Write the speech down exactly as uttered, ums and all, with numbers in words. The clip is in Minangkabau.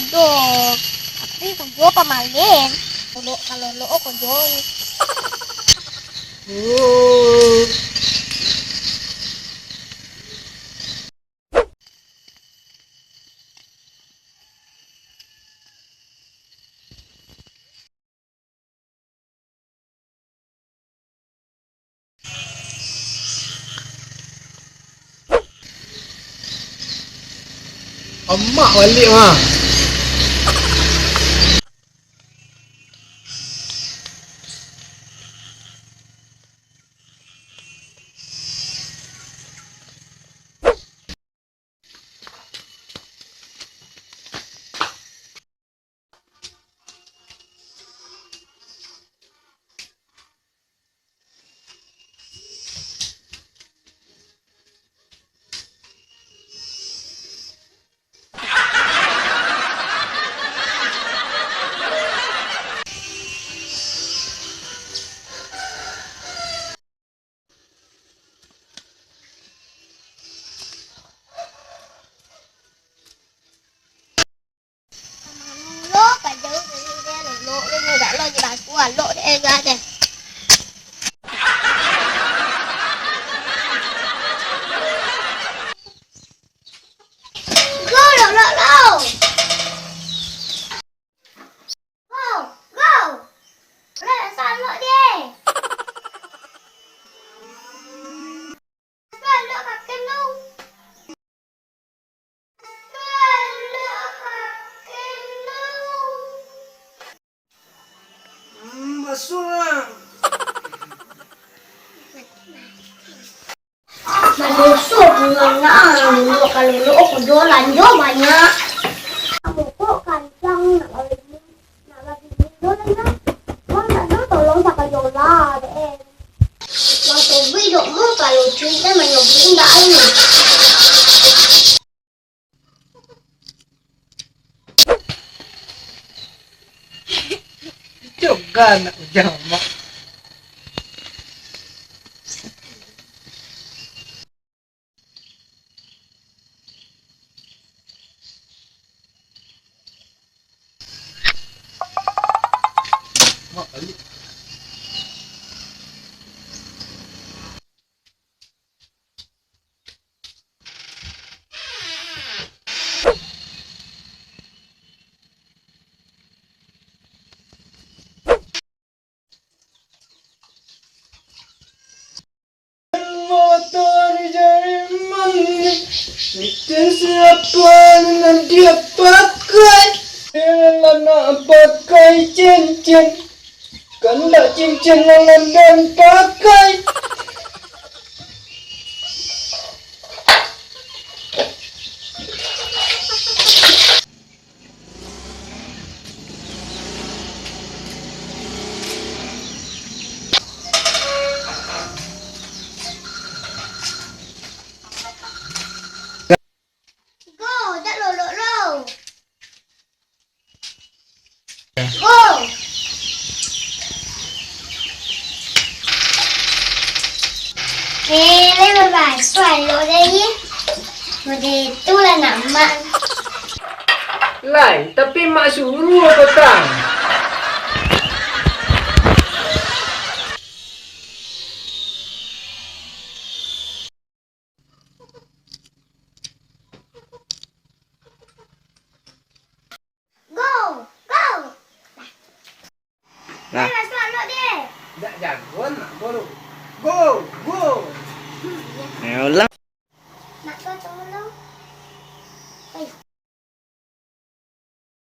Doh, tapi kujo pamalen. Kalau, kalau lo kujo. Oh. Amak baliak mah. Lo ka jauah dari dia, lo, lo, lo, lo, dak lo, jelas ku alok dek Ega deh. Go, lo, lo, lo. Go, go. Lah, salok deh. Salok pakai lu. Salok pakai lu. Hmm, basuh lah. Madoso pulang lah, dulu kalau lo kudo lanjo banyak. Pokok kancang nak bagi, nak bagi dulu lah, nak. Bang, nak dulu tolong sakajo lah, dek. Bang Tobi dok mu kalau cuit kan manyobi indak ai. Coba nak ujang mak. Mak balik. Motor jari manih, itu siapa nan dia pakai? Dia nak pakai cincin. Kandak cincin nan den pakai. Go, dak lolok lo. Go. Eh, lai babasuah alok lai. Model tu lah nak mak. Lai, tapi mak suruah patang. Go! Go! Nah. Dah, dah, stop, lock dia. Dak jago nak go tu. Go! Go! Hmm, ya. Ayolah.